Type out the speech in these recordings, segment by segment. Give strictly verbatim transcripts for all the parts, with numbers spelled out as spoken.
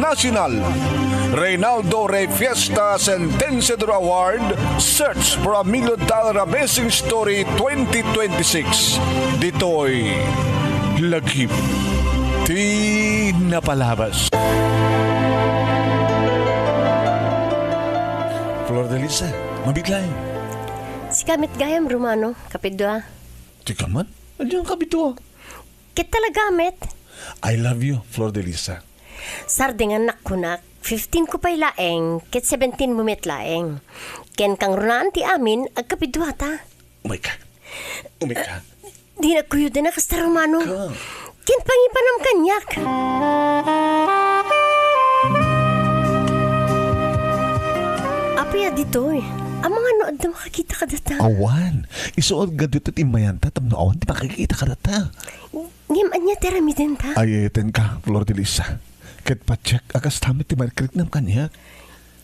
National Reynaldo Rey Fiesta Sentenciador Award, Search for a Million Dollar Amazing Story twenty twenty-six. Ditoy Lagip ti Napalabas. Flor de Lisa, mabiit laeng. Sika met gayam, Romano, kapidua. Tika man? Ania nga kapidua? Ket talaga met. I love you, Flor de Lisa. Sardingannak kunak, fifteen ko pay laeng, ket seventeen mo met laeng. Ken kangrunaan ti amin, agkapiduata. Umay ka. Umay ka. Di nagkuyod na kasta, Romano. Ka. Ken pangipanam kaniak. Apay a ditoy? Amangan no adda makakita kadata. Awan. Isu a gaduto ti immayanta tapno awan ti makakita kadata. Ngem ania ti aramidenta? Ay, ayatenka, Flor de Lisa. Ket patiek a kasta met ti maikkriknam kaniak.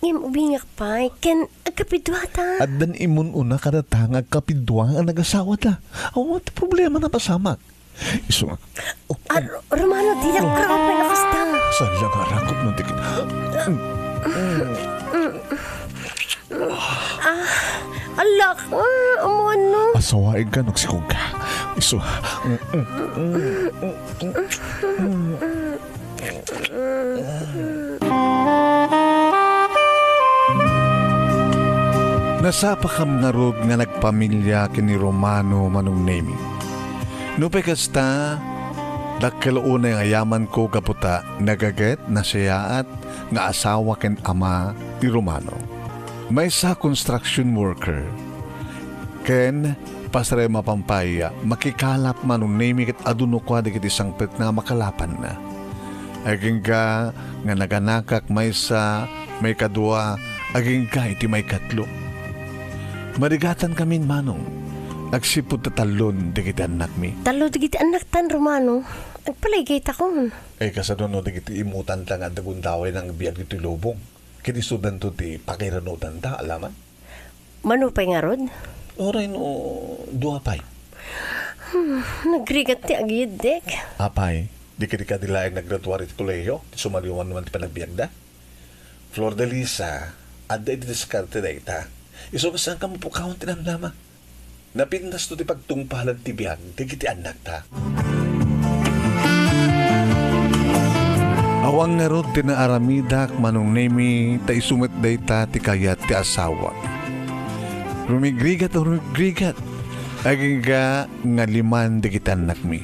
Ngem ubingak pay, ken agkapiduata. Addan immun-una kadata nga agkapidua nga nagasawada. Awan ti problema a napasamak. Isu nga. Oh, ah, Romano, dinak rakup pay a kasta. Saan lang a rakup no di ket. Ah, alak, ah, amuan no. Asawaenka no agsikogka. Isu. Nasapakam ngarud nga nagpamilia ken ni Romano, Manong Nemi. Nupay kasta, dakkel unay nga ayamanko gapu ta nagaget, nasayaat nga asawa ken ama ni Romano. Maysa a construction worker. Ken pasarem a pampay, makikalap, Manong Nemi, ket adu no kua dagiti sangpetna a makalapanna. Agingga nga naganakak maysa, maikadua, agingga iti maikatlo. Marigatankamin, Manong, agsipud ta tallon dagiti annakmi. Tallo dagiti annaktan, Romano. Agpalaygaytakon. Ay, kasano no dagiti immutanta nga adda gundaway nga agbiag ditoy lubong? Ket isudanto ti pakairanutanta, alaman? Mano pay ngarud? Uray no dua pay. Hmm, nagrigat ti agiddek. Apay, di kadi kadi laeng naggraduar iti kolehio, ti sumaliwan man ti panagbiagda? Flor de Lisa, adda iti diskarte dayta. Isu nga saanka mapukawan ti namnama. Napintasto ti pagtungpalan ti biag dagiti annakta. Awan ngarud ti naaramidak, Manong Nemi, ta isu met dayta ti kayat ti asawak. Rumigrigat a rumigrigat, agingga nga liman dagiti annakmi.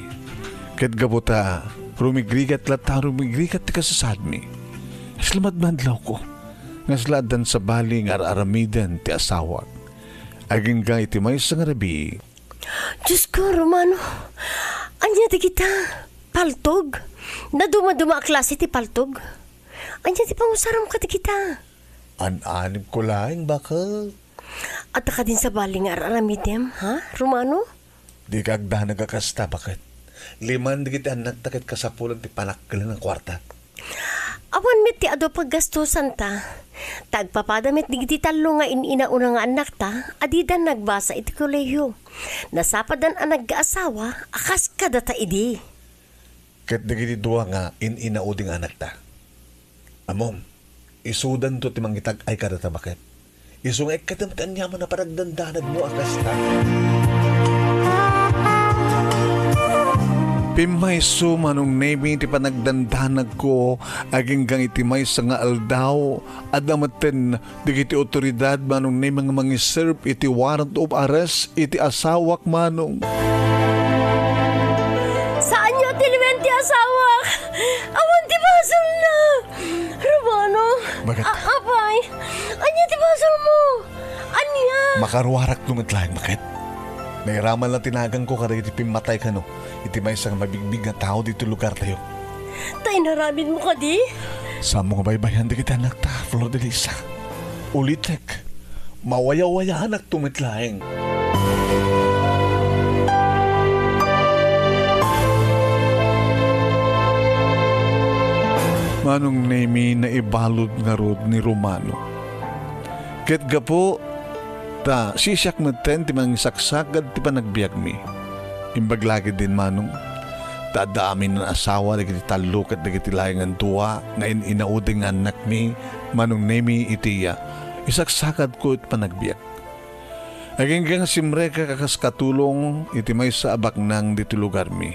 Ket gapu ta rumigrigat latta a rumigrigat ti kasasaadmi. Kasla madmadlawko, nga kasla addan sabali nga ar-aramiden ti asawak. Agingga iti maysa nga rabii. Diosko, Romano, ania dagita? Paltog? Nadumaduma a klase ti paltog? Ania ti pangusaram kadagita? An-anibko laeng, baket. Adda kadin sabali nga ar-aramidem, ha, Romano? Dika agdanag a kasta, baket. Liman dagiti annakta ket kasapulan ti panakkelan a kuarta. Awan met ti adu a paggastusanta. Ta agpapada met dagiti tallo nga in-inauna nga annakta a didan nagbasa iti kolehio. Nasapadan a nagkaasawa a kas kadata idi. Ket dagiti dua nga in-inaudi nga annakta. Ammom, isudanto ti mangitag-ay kadata, baket. Isu nga ikkatem ti aniaman a panagdandanagmo a kasta. Pimmayso, Manong Nemi, ti panagdandanagko agingga iti maysa nga aldaw. Adda metten dagiti awtoridad, Manong Nemi, nga mangiserb iti warrant of arrest iti asawak, Manong. Saanyo a tiliwen ti asawak? Awan ti basolna! Romano! Baket? A-, apay? Ania ti basolmo? Ania? Makaruarakto met laeng, baket. Nairaman la ti naganko kadagiti pimmatay kano iti maysa nga mabigbig nga tao ditoy lugartayo. Ta inaramidmo kadi? Saanmo nga baybay-an dagiti annakta, Flor de Lisa. Ulitek, mawayawayaanak to met laeng. Manong Nemi, naibalud ngarud ni Romano. Ket gapu ta siak metten ti mangisaksakit ti panagbiagmi. Imbag la ketdin, Manong, Ta adda amin nga asawa dagiti tallo ket dagiti laeng a dua nga in-inaudi nga annakmi, Manong Nemi, iti, ah, isaksakadko iti panagbiag. Agingga nga simrekak a kas katulong iti maysa a baknang ditoy lugarmi.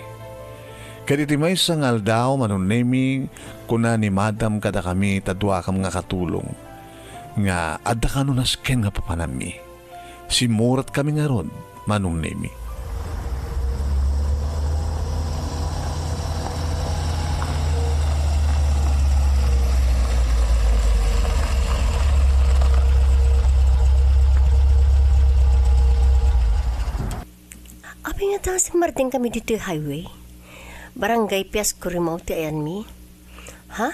Ket iti maysa nga aldaw, Manong Nemi, kuna ni Madam kadakami ta duakam nga katulong, nga adda kano nasken nga papanammi. Simmuretkami ngarud, Manong Nemi. Apay ngata nga simmartingkami ditoy highway? Barangay Piasco Rimao ti ayanmi? Ha?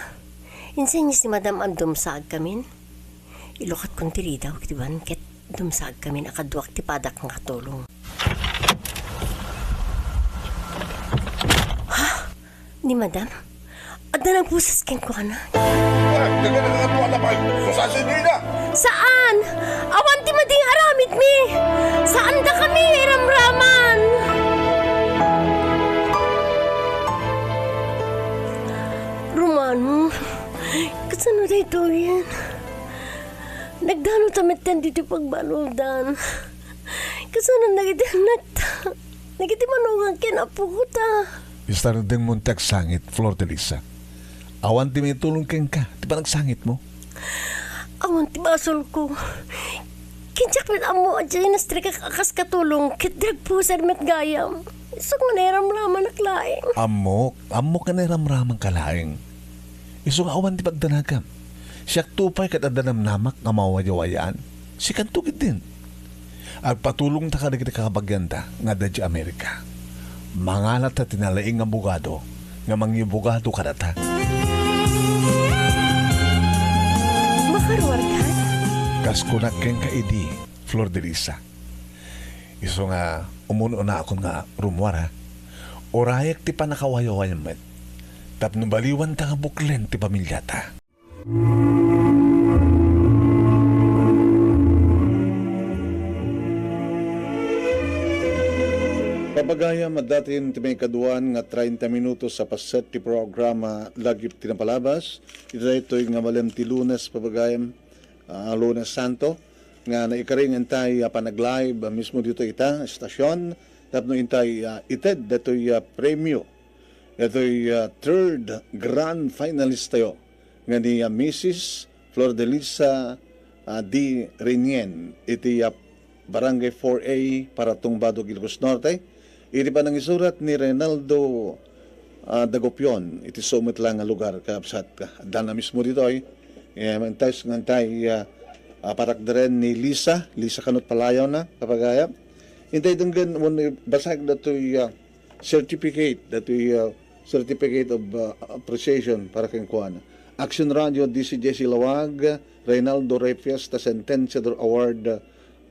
Insenyo si Madam a dumsaagkamin? Ilukatkon ti ridaw iti ban ket dumsaagkamin a kaduak ti padak nga katulong. Ha? Ni Madam? Adda nagbuses kenkuana? Saan? Awan ti madi nga aramidmi! Saandakami nga iramraman! Romano, kasano daytoyen? Nagdanota metten ditoy pagbaludan. Kasano dagiti annakta? Dagiti manugang ken apota? Isardengmon ti agsangit, Flor de Lisa. Awan ti maitulong kenka ti panagsangitmo. Awan ti basolko. Ken diak met ammo a diay nastrikak a kas katulong ket drug pusher met gayam. Isu nga nairamramanak laeng. Ammok, ammok nga nairamramanka laeng. Isu nga awan ti pagdanagam. Siakto pay ket adda namnamak nga mawayawayaan. Sikanto ketdin. Agpatulongta kadagiti kabagianta nga adda idiay Amerika. Mangalatta ti nalaing nga abogado nga mangiabogado kadata. Makaruarka? Kas kunak kenka idi, Flor de Lisa. Isu nga, umun-unakon nga rummuar, ha? Urayek ti pannakawayawayam met tapno baliwanta nga buklen ti pamiliata. Papagayam, adda ti maikaduan nga treinta minutos a paset ti programa Lagip ti Napalabas. Iti daytoy nga malem ti Lunes, papagayam, ah, Lunes Santo, nga naikaring intay a panag-live, ah, mismo ditoy ita, estasion, tapno intay, ah, ited datoy, ah, premio. Datoy, ah, third grand finalist tayo nga ni, ah, Missus Flor de Lisa, ah, D. Rinien iti, ah, Barangay four A, Paratung, Badog, Ilocos Norte. Iti panangisurat ni Reynaldo, ah, Dagopion, iti sumo met la nga lugar, kakabsat, ka. Adda na mismo ditoy. Eh, mantay, ngantay, ah, ah, parakderen ni Lisa, Lisa kanut palayawna, kapagayam. Intay denggen, wen, basag datoy, ah, certificate, datoy, uh, certificate of, uh, appreciation para kenkuana. Action Radio D C J C Laoag, Reynaldo Rey Fiesta Sentenciador Award,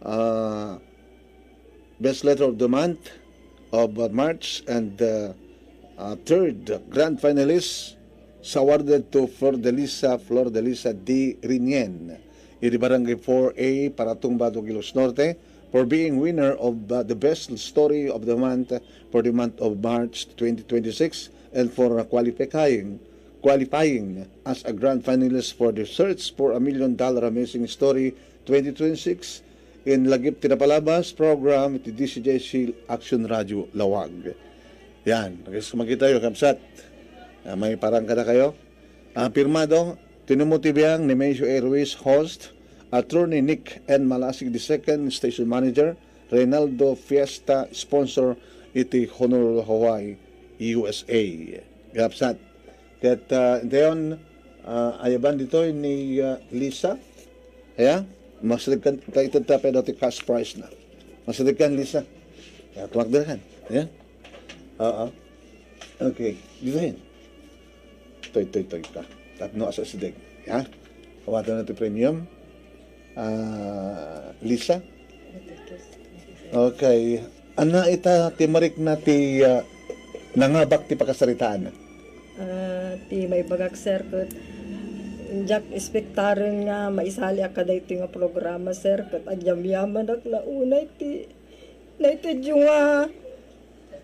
uh, Best Letter of the Month of, uh, March, and, uh, uh, third grand finalist, is awarded to Flor de Lisa, Flor de Lisa D. Rinien, iti Barangay four A, Paratung, Badog, Ilocos Norte, for being winner of, uh, the best story of the month for the month of March twenty twenty-six, and for qualifying, qualifying as a grand finalist for the Search for a Million Dollar Amazing Story twenty twenty-six in Lagip ti Napalabas program iti D C J C Action Radio Laoag. Yan, makis-, makita yo, kabsat. Ah, may parang kada kayo. Ah, pirmado, tinumo ti biang ni Macio A. Ruiz, host, Attorney Nick N. Malasig the second, station manager, Reynaldo Fiesta, sponsor iti Honolulu, Hawaii, U S A. Gapsat. Ket, ah, intayon, ah, ayaban ditoy ni, ah, Lisa. Aya, masideg kan, ta ito ta pay dati cash prize na. Masideg kan, Lisa. Ya, tumakder kan. Ya. Oo. Okay. Dito yun. Toy, toy, toy ka. Tapno asa sideg. Ha? Kawatan na ti premium. Ah, Lisa? Okay. Anna ita ti marikna ti, ah, nangabak ti pakasaritaan? Ah, ti maibagak, sir, ket diak espektaren nga maisaliak kadaytoy nga programa, sir, ket agyamyamanak la unay ti naited yo nga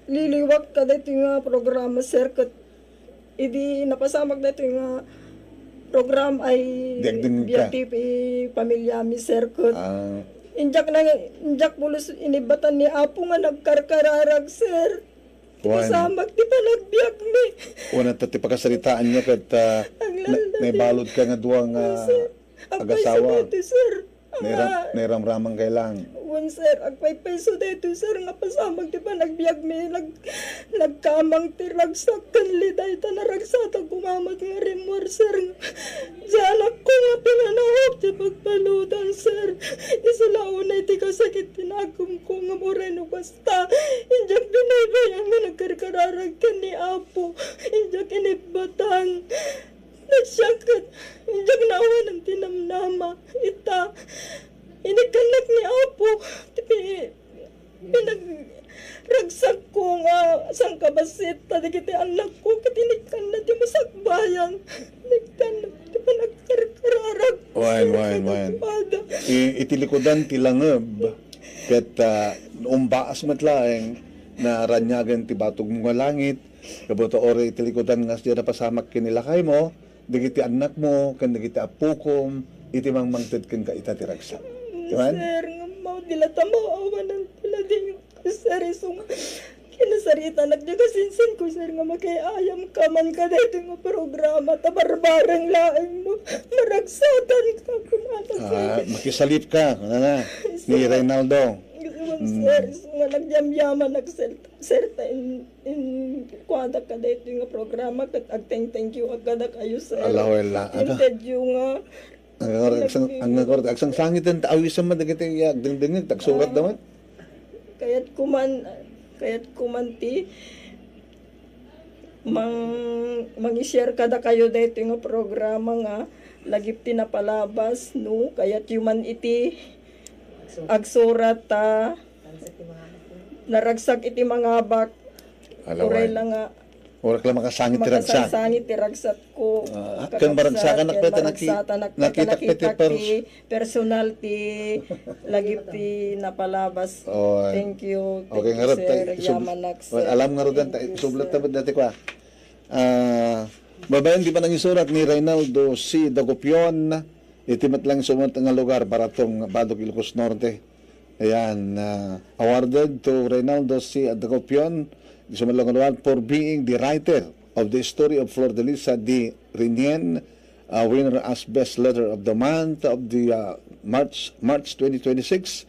Liliwak kadaytoy nga programa, sir, ket idi napasamak daytoy nga program ay Di agdengngeg ka? Biag ti pamiliami, sir, ket Ah. Injak na, injak pulos inibbatan ni Apo nga nagkarkararag, sir. Ti Wan. Pasamak ti panagbiagmi. Wan, ta ti pakasaritaan niya ket, ah, Ang na-, lala, naibalud ka nga dua nga Yes, sir. Ang agasawa. Payso daytoy, sir. Nairam-, Ah. nairamramang kay lang. Wan, sir. Agpaypayso daytoy, sir, nga pasamak ti panagbiagmi. Nag-, nagkamang ti ragsak ken liday ta naragsatan koma met nga rimmuar, sir. Ti anakko nga pinanawag ti pagbaludan, sir. Isu la unay ti kasakit ti nakumko nga uray no kasta. Injak binaybay-an nga nagkarkararag ken ni Apo. Injak inibbatan. Nagsiangkat. Injak naawanan ti namnama. Ita. Inikkannak ni Apo. Ti pi-, pinagragsakko nga sangkabassit. Ta dagiti annakko ket inikkanna ti masakbayan. Inikkanna ti panagkarkararag. Wen, wen, wen. Kada. I-, iti likudan ti langeb. Ket, ah, umbaas met laeng, naraniagen ti batogmo nga langit, gapu ta uray iti likudan nga siya napasamak ken ni lakaymo, dagiti annakmo, ken dagiti appokom, iti mangmangted kenka ita ti ragsak. Di ba? Sir, nga mao, di la ta maawanan ti lading. Sir, isu nga kinasaritanak diay kasinsinko, sir, nga makiayam ka man kadaytoy nga programa, ta barbareng laeng no maragsakan ka, kunana, sir. Ah, makisalip ka, kunana, ni Sir. Reynaldo. Isu man, Mm. sir, isu nga nagyamyaman, sir, sir, ta in, in, kuadak kadaytoy nga programa, ket agteng-thank you kadakayo, sir. Ala, wala. Intedyo nga Ang, ang, ang, ang, agsangsangit ta awisan man dagiti agdengdengngeg, ta agsurat da met. Kayatko man, kayatko man ti mang-, mangi-share kadakayo daytoy nga programa nga lagip ti napalabas, no? Kayatyo man iti agsurat ta naragsak iti mangabak. Ala, uray wen. La nga Uray la makasangit ti ragsak. Makasangit ti ragsakko. Ah, ken maragsakan ket nakita, nakitak ti pers-, personal ti lagip ti napalabas. Oh, thank you. Thank you, ngarud, sir. Yamanak, sir. Alam ngarud, thank you, sir. Isublat ta met dati kua. Ah, babaen ti panangisurat ni Reynaldo C. Dagopion, iti met lang isu met nga lugar, Baratong, Badoc, Ilocos Norte. Ayan, ah, awarded to Reynaldo C. Dagopion, isu met lang nga lugar, for being the writer of the story of Flor de Lisa de Rinien, uh, winner as Best Letter of the Month of the, uh, March, March twenty twenty-six,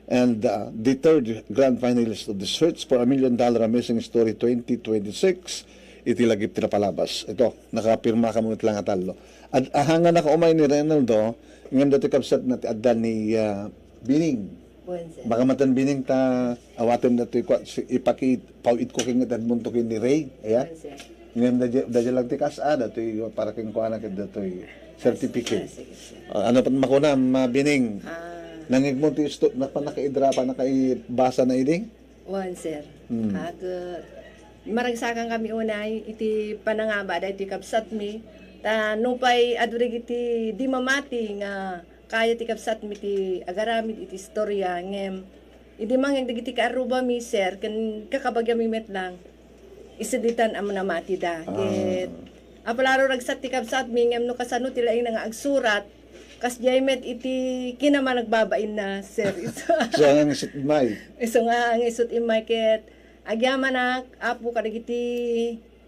and, uh, the third grand finalist of the Search for a Million Dollar Amazing Story twenty twenty-six, iti lagip ti napalabas. Ito, nakapirma kami met lang nga tallo. At ahanga nakaumay ni Reynaldo, ngem dati kabsat na ti adda ni, uh, Bining. Wen, sir. Baka matan Bining ta awaten datoy kua, si, ipaki-, paw-itko ken nga Edmonto ken ni Ray, aya? Wen, sir. Ngem da, da lang ti kas-, ah, datoy para kenkuana ket datoy certificate. Ah, sige, sir. Ah, ano pat makuna, ma Bining? Ah. Nangigmo ti isto-, na, panakaidra, panakaibasa na iding? Wen, sir. Hmm. Ag-, maragsakan kami unay iti panangaba daytoy kabsatmi. Ta nupay adu dagiti di mamati nga kaya ti kabsatmi ti agaramid iti istoria, ngem idi mangngeg dagiti kaarrubami, sir, ken kakabagiami met lang, isu ditan a namatida. Ah. Ket apalaro ragsat ti kabsatmi, ngem no kasano ti laingna nga agsurat, kasdiay met iti kinamanagbabainna, sir. Isu. So, ang isut immay? Isu nga, ang isut immay ket agyamanak, Apo, kadagiti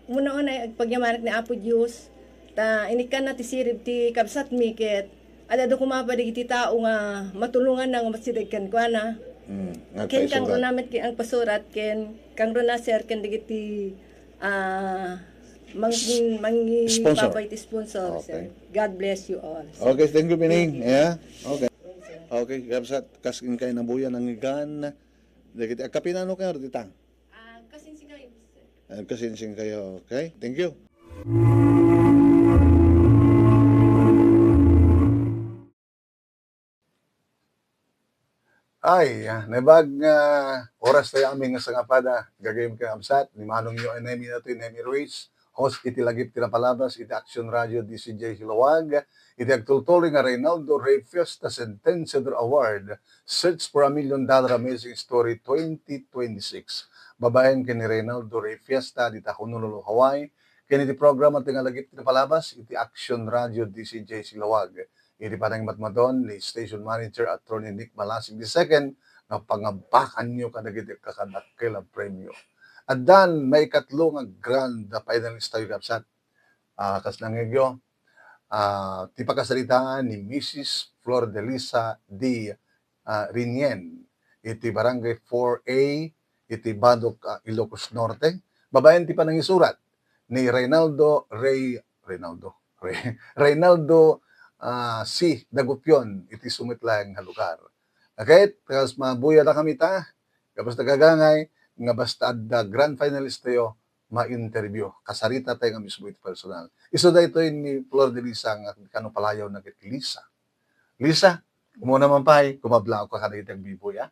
Umuna-una, agpagyamanak ni Apo Dios, ta inikkanna ti sirib ti kabsatmi ket ad-adu koma pay dagiti tao nga matulonganna nga umasideg kenkuana. Mm, ken kangruna met ken agpasurat ken kangruna, sir, ken dagiti, ah, mang-, Sponsor. Mangipabay ti sponsor, sir. Okay. God bless you all, sir. Okay, thank you, Bining. Thank you. Yeah? Okay. Okay, kabsat, kas inkay nabuyan ang igan. Dagiti, agkapinano kayo, dita? Ah, kasinsinkayo, sir. Ah, kasinsinkayo, okay? Thank you. Ay, ah, naimbag nga oras tayo amin nga sangapada, gagayem ken kabsat, ni Manong yo ay Nemi nato, Nemi Ruiz, host iti Lagip ti Napalabas, iti Action Radio D C J Hiluag, iti agtultuloy nga Reynaldo Rey Fiesta Centennial Award, Search for a Million Dollar Amazing Story twenty twenty-six. babaen ken ni Reynaldo Rey Fiesta dita Honolulu, Hawaii, ken iti programa ti nga lagip ti napalabas iti Action Radio D C J Silawag. Iti panangimatmaton ni Station Manager Attorney Nick Malasig the second nga pangabakanyo kadagiti agkakadakkel a premio. Addan maikatlo nga grand finalist tayo, kabsat. Ah, kas nangegyo, ah, ti pakasaritaan ni Missus Flor Delisa D, ah, Rinien iti Barangay four A iti Badok, ah, Ilocos Norte. Babaen ti panangisurat ni Reynaldo Rey, Reynaldo, Rey, Reynaldo, ah, C Dagupion iti sumet laeng nga lugar. Ket kas mabuya da kami ta, gapusta kagangay, nga basta adda grand finalist tayo, ma-interview. Kasarita tayo nga mismo iti personal. Isu daytoy ni Flor Delisa nga kano palayaw na ket Lisa. Lisa, umuna man pay, kumablaw ka kadagiti agbuybuya.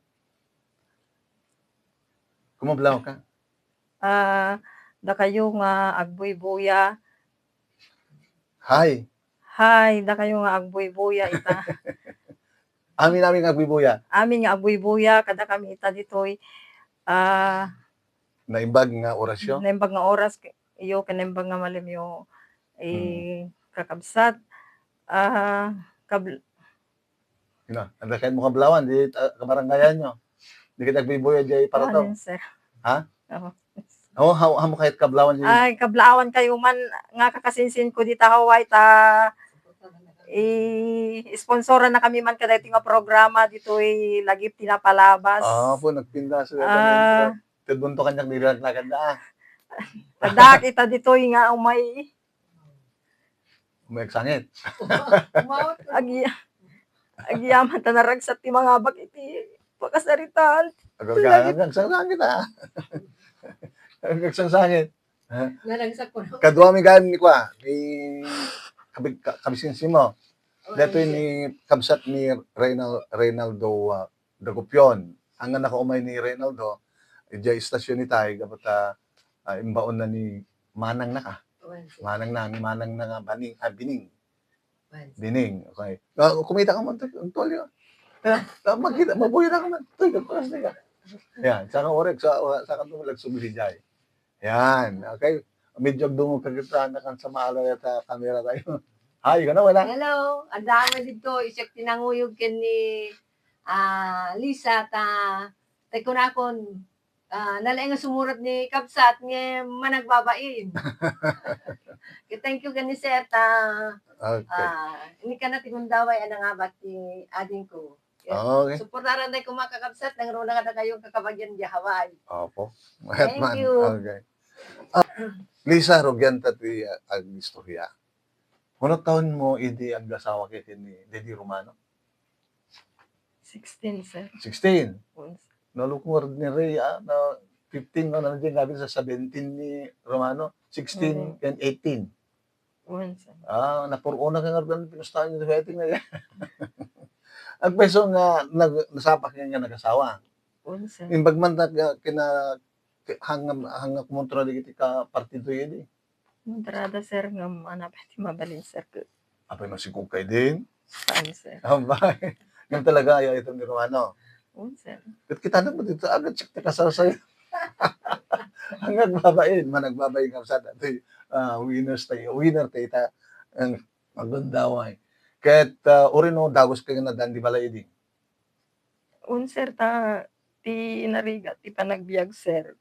Kumablaw ka. Ah, dakayo nga agbuybuya. Hi. Hi, dakayo nga agbuybuya ita. Amin, amin nga agbuybuya. Amin nga agbuybuya, kada kami ita ditoy. Ah, Naimbag nga orasyo? Naimbag nga oras, k-, iyo, ken naimbag nga malim yo, eh, Hmm. kakabsat. Ah, kab-, Ina, anda kayo mo kablawan, di, ah, kabarangayan nyo. Di kita agbuybuya di para to. Ano, sir? Ha? Oo. Oh, ha-, hamo kayo kablawan di. Ay, kablawan kayo man nga kakasinsin ko dita Hawaii ta i-sponsoran na kami man kadaytoy nga programa ditoy lagip ti napalabas. Ah, po, nagpinda sila. Ah. Ted bunto kanyak di lang naganda, ah. Tadak ita ditoy nga umay. Umay agsangit. Umawat ka. Agi-, agyamanan ta naragsak ti mangabak iti pakasaritaan. Agargayan, agsangit, ah. Agsangit. Ha? Naragsak ko, no? Kadua mi gayam ni kua, ni kabi-, ka-, kabisinsin mo. Oh, datoy ni kabsat ni Reynal-, Reynaldo, ah, Dagupion. Ang anak ko umay ni Reynaldo, idiay istasyon ni Tay, dapat, ah, ah, imbaon na ni manang na ka. Oh, I see. Manang na, ni manang na nga Baning, ah, Bining. Bining, okay. Ah, kumita ka man, Toy, ang tuwalya. Ah, ah, magkita, mabuhay na ka man, Toy, nagpakas na ka. Yan, saka orek, sa, saka tumalag sumili jay. Yan, okay. Medyo agdungog ka kita, nakan sa maala yata kamera tayo. Hi, ka na, wala? Hello, ang dami dito, isyak tinanguyog ken ni, ah, Lisa, ta, tay kunakon, ah, nalaing nga sumurat ni Kabsat nga managbabain. Thank you gani, sir, ta, okay. Ah, ini ka na ti gundaway a nangabak ti ading ko. Okay. Suportaran tayo kung mga kakabsat, nangruna nga na kayong kakabagyan di Hawaii. Opo. Thank you. Okay. Ah, Lisa, rugyan ta ti, ah, agistorya. Ano taon mo idi agasawa kayo ni Daddy Romano? Sixteen, sir. Sixteen? Yes. Nalukong ni Rhea, ah, na fifteen, no, nandiyan nga sa seventeen ni Romano, sixteen, mm, and eighteen. Yes, sir. Ah, napuruna ka nga rin, pinustahan yung wedding na yan. Ang peso nga, nag-, nasapa ka nga nag-asawa. Yes, sir. Imbag man na, kina-, hanga, hanga kumontra di kiti ka partido yun eh. Mundrada, sir, ngem ania pay ti mabalin, sir, ket. Apay, masikog kay din? Saan, sir? Abay. Ngem talaga, ayaw ito ni Romano. Oo, sir. Ket kita na mo dito, agad check ta kasal sa'yo. Ang nagbabain, managbabain ka sa dati. Ah, winners tayo, winner tayo ta. Ang magandaway. Ket, ah, uri no, dagos kayo na dan di balay idi. Un, sir, ta ti narigat ti panagbiag, sir.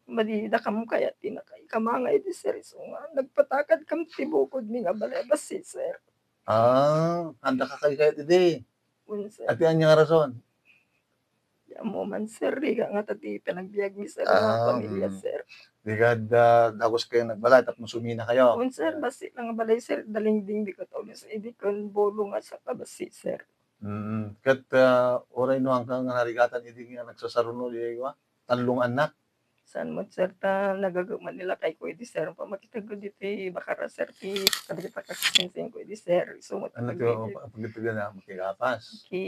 Madi, dakam kayat ti nakaikamangay di, sir, isu nga nagpatakadkam ti bukodmi nga balay a bassit, sir. Ah, anda ka kay kayat idi? Un, sir. Ati anya nga rason? Di ammo man, sir, rigat nga ta ti panagbiagmi, sir, nga pamilya, mm, sir. Rigat, ah, dagos kayo nagbalay, tapno sumina kayo. Un, sir, bassit lang nga balay, sir, dalingding di katawlis, idi kan bolo nga saka bassit, sir. Mm. Ket, ah, uray no, angka nga narigatan idi nga nagsasaruno, di, wa? Tallo nga annak? Saan met, sir, ta nagagek man nila kay ko idi, sir. Pamakitag ko diti bakara, sir, ti kadagita kasinsin ko idi, sir. Isu met. Ano ti, pagdagdagit, pa-, pagdagdagit na makigapas? Ki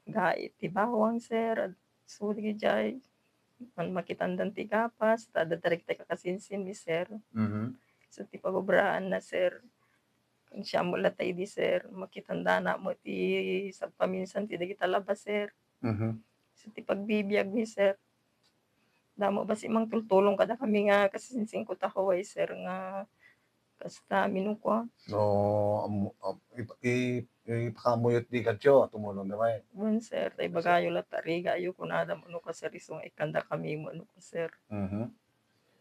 gai ti bawang, sir. Isu dagiti jay. Man makitandan ti gapas, ta dadagita kakasinsin mi, sir. Mhm. So, ti pagobraan na, sir. Siam mo latta idi, sir, makitandana mo ti sagpaminsan ti dagita labas, sir. Mhm. So, ti pagbibiag mi, sir, Damo basi mangtultulong kadakami nga kasinsingko ta huway, sir, nga kasta, mano kua. No, am-, am-, ip-, i-, ipakaammoyo ti kadyo, tumulong da pay. Wen, sir, ta ibagayo latta, rigayo kunada, mano kua, sir, isu nga ikkandakami, mano kua, sir. Mhm.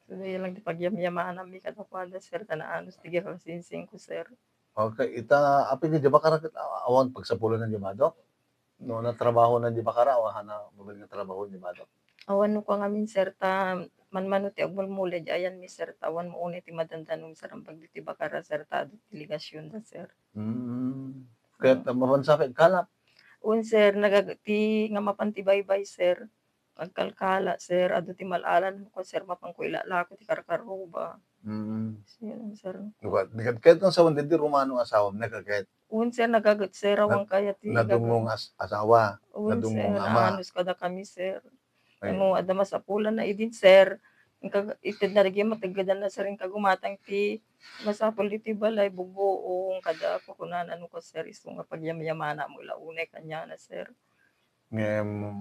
So, dayta lang ti pagyamyamananmi kadakuada, sir, ta naanus ti kasinsingko, sir. Okay, ita, apay, diay Bacara ket, a-, awan pagsapulan diay bado? No natrabaho na diay Bacara, awan, hana, mabalin nga trabaho diay bado? Awan no kua ngamin, sir, ta manmano ti agmulmula diay ayanmi, sir, ta awan mo unay ti madandanom, sir, ang bagyo ti Bacara, sir, ta adu ti ligasyonda, sir. Mm. Ket, mm, mabansa ka agkalap? Un, sir, nagag-, ti nga mapan ti baybay, sir. Agkalkala, sir, adu ti mal-alan ko, sir, mapanko ilalako ti karkaruba. Mm. Sir, sir. Nukat, nukat, ket no sawen daydi rumano nga asawam, nagaget? Un, sir, nagaget, sir, awan kaya ti nadungngong as-, asawa, un, nadungngong sir, ama. Anus kadakami, sir. Ay. Ano, adda masapulanna idin, sir. Inka, itedna dagiti mateggedanna, sir, inka gumatang ti masapul iti balay, bugbuong, kada kukunana, no, ko, sir, isu nga pagyamyamanam la unay kaniana, sir. Ngem,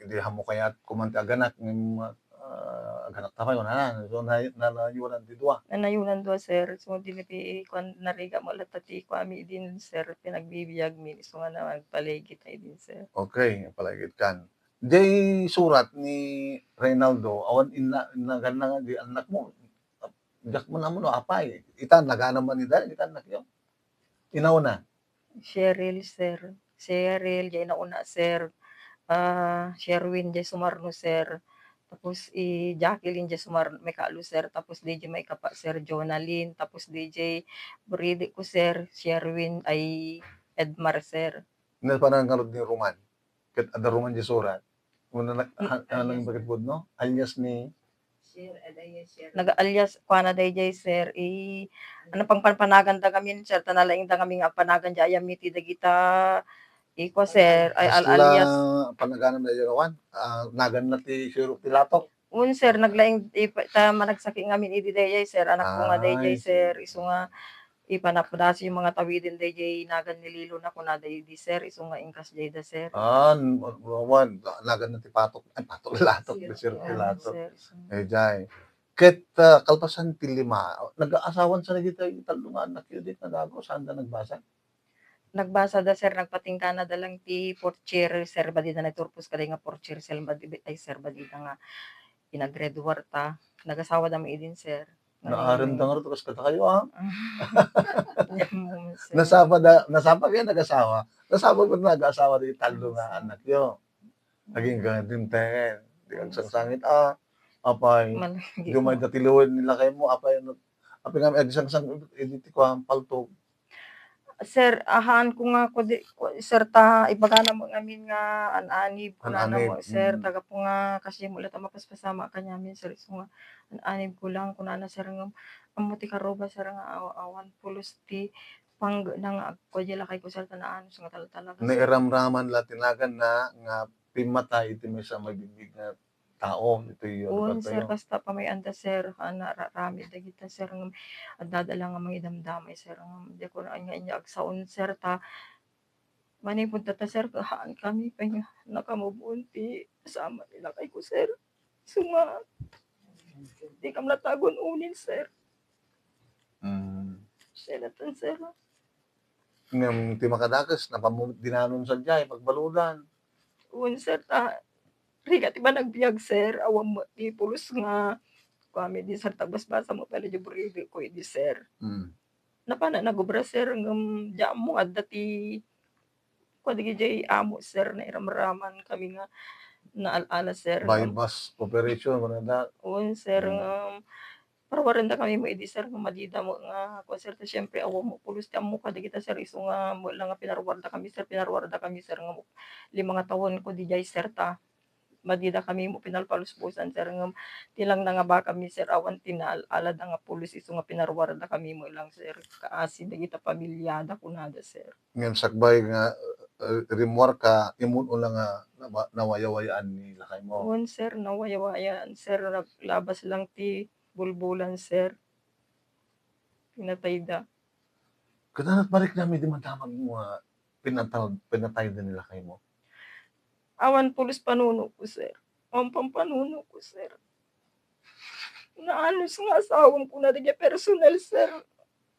idi ammo kayat koma ti aganak, ngem, ah, aganakta pay, kunana. So, na-, na-, nanayonan ti dua. Nanayonan dua, sir. So, dina ti kuan, narigat mo latta ti kuami idin, sir, pinagbibiagmi, isu nga nagpaligid ta idin, sir. Okay, nagpaligid kan. Diay surat ni Reynaldo, awan inna-, innaganna nga di annakmo. Diak man ammo no apay. Ita, nagana man ida, ita annakyo. Inauna. Cheryl, sir. Cheryl, diay nauna, sir. Ah, Sherwin, diay sumarno, sir. Tapos, i Jacqueline, diay sumar-, maikatlo, sir. Tapos, diay maikapa, sir, Jonalyn. Tapos, diay buridi ko, sir, Sherwin, ay Edmar, sir. Napanangarod ni Roman. Ket adda Roman diay surat. Una na, mm, ha-, alias. Ano nang bakit pudno? Alias ni? Sir, ada ya, sir. Nag-alias, kuana daydiay, sir, i-, ano, pangpanpanaganda ngamin, sir, ta nalaingda ngamin nga agpanagan diay ayanmi ti dagita, i-, kua, sir, ay, al-, alias. Kasla panaganam daydiay, awan? Ah, naganna ti sirok ti latok? Un, sir, naglaing, i-, ta managsaki ngamin idi daydiay, sir, anak ko nga daydiay, sir, isu nga, ipanapdasi yung mga tawiden daydiay nagan ni Lilo na kunada idi, sir, isu nga inkas dayda, sir. Ah, n-, awan, nagan na ti patok, ay, patok, latok, sir, ti latok. Sir, isu. Eh, jay. Ket, ah, kalpasan ti lima, nag-aasawan sa dagiti tallo nga annakyo, di nagago, saan da nagbasa? Nagbasa da, sir, nagpatingga na da lang ti portier, sir, badi da nagturpos kaday nga portier, sir, badi, ay, sir, badi da nga inagreduar ta. Nagasawa da mo idin, sir. Naaren da ngarud, kas kadakayo, ah. Nasapa da, nasapa kaya nagasawa? Nasapa mo nagasawa di tallo nga annakyo. Naging ganun din, tengen. Di kagsangsangit, ah. Apay, di may datiluwen ni lakay mo, apay, ano, apay nga, agsangsang, eh, di ti kuan, paltog. Sir, ahaan ko nga, kudi-, ku-, sir, ta, ibagana mo ngamin nga an-anib, kunana mo, sir, mm. Taga po nga, kasi mo ulit ang mapaspasama ka niyamin, sir, isu nga, an-anib ko lang, kunana, sir, nga, ammo ti karuba, sir, nga aw-, awan pulos ti pangge na nga agkua di lakay ko, sir, ta naanus nga tal-, talaga, sir. Nairamraman la ti nagan na nga pimmatay iti maysa a mabigbig nga tao, iti, ano, un, sir, kasta pamay-anda, sir, a, nararamid dagita, sir, ngem adda da lang nga mangidamdamay, sir, ngem diak ko nga inya agsaon, sir, ta manipud ta, ta, sir, haan kami pay nga nakamove on ti sama ni lakay ko, sir. Isu nga, di kam natagon unin, sir. Mm. Sir, atan, sir. Ngem ti makadakes, napammo met dinanon sadiay, pagbaludan. Un, sir, ta, rigat ti panagbiag, sir, awan met ti pulos nga, kuami di, sir, tagbasbasa mo pala di buridi ko idi, sir. Mm. Napana nagobra, sir, ngem di ammo adda ti, kua dagiti amo, sir, nairamraman kami nga naal-ala, sir, ngem buy-bust operation, kunada. Un, sir, mm, ngem parwarenda kami mo idi, sir, nga madida mo nga, kua, sir, ta siyempre, awan mo pulos ti ammo kadagita, sir, isu nga, mo lang nga pinarwarda kami, sir, pinarwarda kami, sir, nga lima nga tawen ko diay, sir, ta madida kami mo pinalpalusbosan, sir, ngem ti lang nangaba kami, sir, awan ti naal-alada nga pulos isu nga pinarwarda kami mo lang, sir, kaasi dagita pamilyada kunada, sir. Ngem sakbay nga, eh, rimmuar ka, immun-o la nga nawa-, nawayawayaan ni lakay mo? Wen, sir, nawayawayaan, sir, naglabas lang ti bulbulan, sir. Pinatayda. Ket ania ti mariknam idi madamag mo nga pinatal-, pinatayda ni lakay mo? Awan pulos panuno ko, sir. Awan pampanuno ko, sir. Naanos nga asawam, kuna dagiti personal, sir.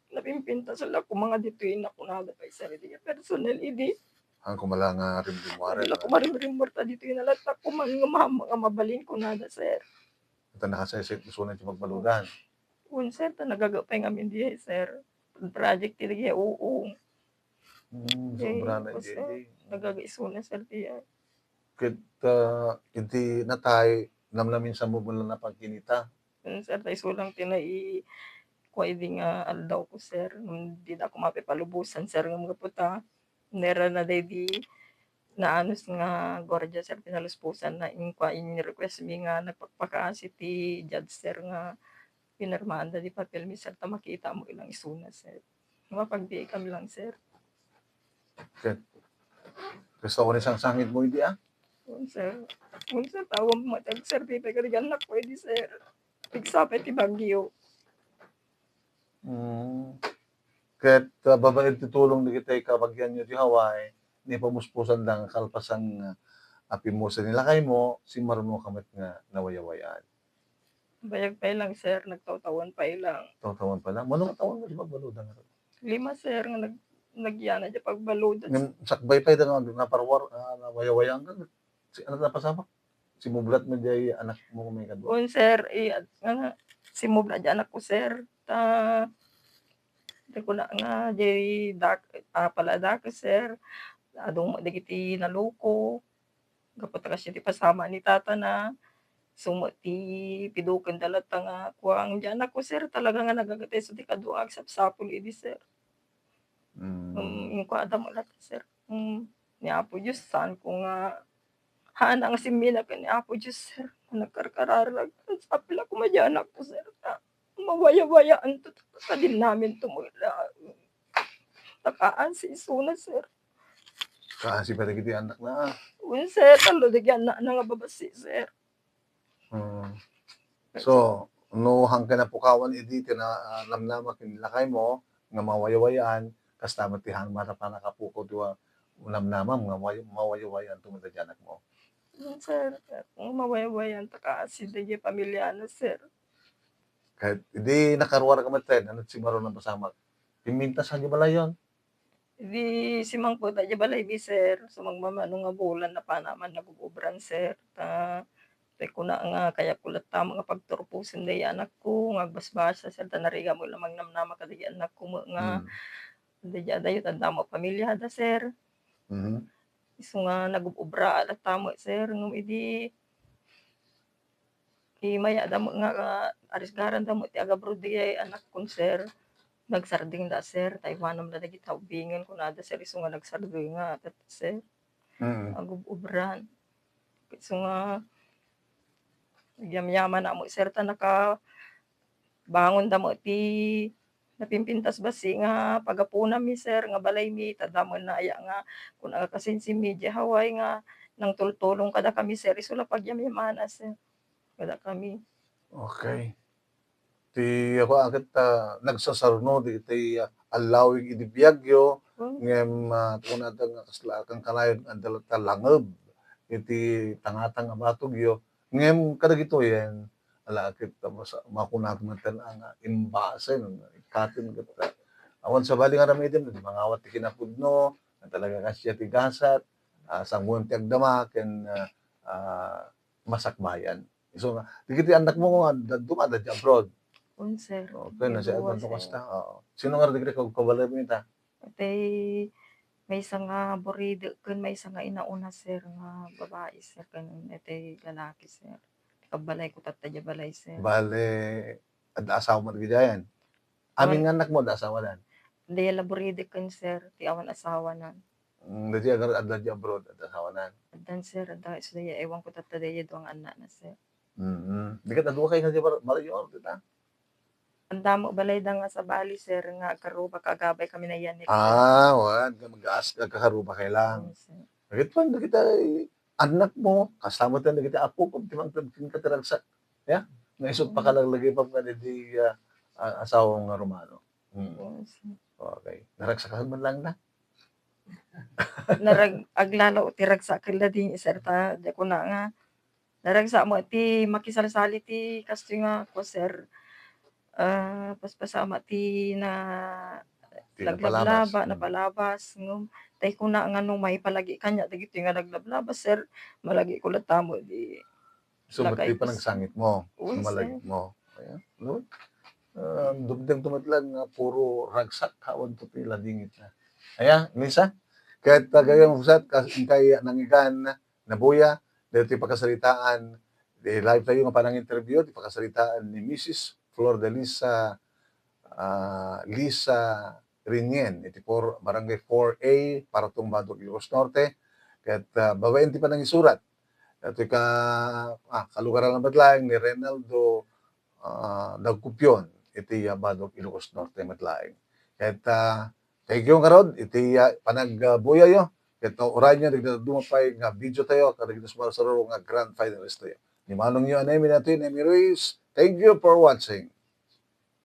Napimpintas la koma nga ditoy na kunada pay, sir, dagiti personal idi. Haan koma la nga rimrimmuaren, Wala koma rimrimmor ta ditoy na latta koma nga ma-, nga mabalin kunada, sir. Ita nakasaysayaat isuna ti pagbaludan. Wen, sir, ta nagaga pay ngamin diay, sir. Project ti dagiti, oo. Hmm, Eh, sobra na basta diay. Nagaga isuna, sir, diay. Ket, ah, iti natay, namnamaen sa mo man lang napagkinita. Mm, sir, ta isu lang ti nai-, kua idi nga aldaw ko, sir. Ngem dida ko mapipalubosan, sir, ngem gapu ta, nera na daydi naanos nga guardia, sir, pinalusposan na. Inkua, in-request mi nga nagpakpakaasi ti judge, sir, nga pinirmaan da di papel mi, sir, ta makita mo ilang isuna, sir. Mapagbiay kami lang, sir. Ket, gusto ko ni sangsangit mo idi, ah. Wen, sir. Wen, sir, tawag mo, sir, pipay ka di anak ko, idi, sir. Pigsapay ti bagyo. Mm. Ket, ah, babaen ti tulong dagiti kabagianyo di Hawaii, ni pamuspusan da nga kalpasan nga, ah, pimusa ni lakay mo, simmaruno ka met nga nawayawayaan. Bayag pay lang, sir, nagtawtawan pay lang. Tawtawan pay lang? Mano nga tawen nga di pagbaludan? Lima, sir, nga nag-, nagyana di pagbaludan. Ngem sakbay pay da nga, nga parwar, ah, nawayawayaan ka. Si, ano napasamak? Simublat mo diay anak mo nga ikadua? Un, sir, i-, ano, simublat di anak ko, sir. Ta, di ko na nga, di dak-, ah, pala dak, sir. Adung mo dagiti naluko. Gapu ta kasdiay ti pasama ni tatana. Isu met ti piduken da latta nga kuang. Di anak ko, sir, talaga nga nagagatay so ti kadua agsapsapul idi, sir. Mm. Um, inkuada mo latta, sir. Um, ni Apo Dios, saan ko nga, haan nga simminaken ni Apo Dios, sir. Nagkarkararag. Sapay la koma di anak ko, sir. Ta, mawayawayaan to, ta sadinamin to mo la. Ta kaasi isuna, sir. Kaasi pa dagiti anak na, ah. Un, sir, tallo dagiti anak na nga babasi, sir. Mm. So, no, hangka napukawan idi ti na, ah, namnama ken lakay mo nga mawayawayaan, kasta met ti han-, mata pannakapukaw ti wa-, namnamam nga way-, mawayawayaan to met dagiti anak mo. Un, sir, mawayawayaan ta kaasi dagiti pamiliana, sir. Ket idi nakaruar ka met, ano ti simmaruno nga napasamak? Pimintas ka di balayon? Idi simangpet a di balay mi, sir, sumagmamano nga bulan, napanaman nagub-ubran, sir. Ta, tay kuna nga kayatko latta nga pagturposen dagiti anakko nga agbasbasa, sir, ta narigat met la nga namnama kadagiti anakko met nga Hmm. Daydi adayo, adda met pamiliada, sir. Mhm. Isu nga nagub-ubra latta met, sir, ngem idi, imayada met nga, ah, arisgaranda met ti agabroad dagiti anakkon, sir. Nagsardengda, sir, ta iwanam la dagiti ubbingen, kunada, sir, isu nga nagsardeng nga, sir. Mm. Agub-ubran. Isu nga, agyamyaman met, sir, ta naka-, bangonda met ti napimpintas bassit nga pagapunami, sir, nga balaymi, ta adda met naaya nga, kun aga kasin si Media Hawaii nga nangtultulong kadakami, sir, isu la pagyamyamana, sir, kadakami. Okay. Ti, ako, aket, ah, nagsasaruno dagiti, ah, allawig idi biagyo, Hmm. ngem, ah, kunada nga kasla kanayon, adda latta langeb iti tangatang a batogyo. Ngem kadagitoyen, ala ket ta mas-, makunak met nga imbase, no, ikkaten ket, ah, awan sabali nga aramiden, mangawat ti kinapudno, nga talaga kasdiay ti gasat, ah, sangoen ti agdama, ken, ah, ah, masakbayan. Isu nga, dagiti annak mo nga, dadduma, adda abroad. Un, sir. Okay, nasiat man to kasta. Oo. Sino nga dagiti kab-, kabalay mo ita? Itay maysa nga buridek ken maysa nga inauna, sir, nga babai, sir, ken itay lalaki, sir. Kabbalayko tatta diay balay, sir. Bale, adda asawa mo dagiti ayan? Amin nga annak mo, adda asawanan? Daydi la buridek ken, sir, ti awan asawanan. Mm, daydi agar-, adda diay abroad, adda asawanan? Addan, sir, adda, isu daydi, iwanko tatta daydi dua nga annakna, sir. Mm-mm. Di ket adda kayo nga di bar-, barayo, dita? Adda met balayda nga sabali, sir, nga agkarrubak, agabay kami nayan ni, sir. Ah, wen, nga mag-aas-, agkakarrubak kayo lang. Oo, sir. Dagiti, dagiti annak mo, kasta met dagiti apok, ti mangted kenka ti ragsak. Ya? Nga isut Mm. pakalaglagipam nga daydi, ah, ah, asawa nga Romano. Mm. Oo, sir. Okay. Naragsakan man lang na? Narag-, aglalaw ti ragsaken la di, sir, ta, di ko na nga, Naragsak met ti makisalsali ti kastoy nga, kua, sir, ah, paspasama ti na-, Ti napalabas. Naglablaba, mm, napalabas, ngem tay kuna nga no maipalagi kaniak dagitoy nga naglablaba, sir, malagiko latta met di. So, ba't lakay di ko, sir, panagsangit mo? Ui, no, sir. Malagi mo. Ayan, no? Ah, dumteng tumatlag nga puro ragsak, awan to ti ladingit na. Ayan, Lisa? Ket, ah, gayam pusat, kas-, kay nangigan, nabuya, daytoy pakasaritaan, di live tayo nga panang-interview, ti pakasaritaan ni Missus Flor de Lisa, ah, Lisa Rinien, iti four, Barangay four A, Paratong, Badoc, Ilocos Norte, ket, ah, babaen ti panangisurat. Daytoy ka, ah, kalugaran na met laeng ni Renaldo, ah, Dagkupion, iti, ah, Badoc, Ilocos Norte met laeng. Ket, ah, thank you ngarud, iti, ah, panagbuyayo. Ket, ah, urayenyo, dagiti dadduma pay nga video tayo, kadagiti sumarsaro nga grand finalist tayo. Ni manongyo a Nemi daytoy, Nemi Ruiz. Thank you for watching.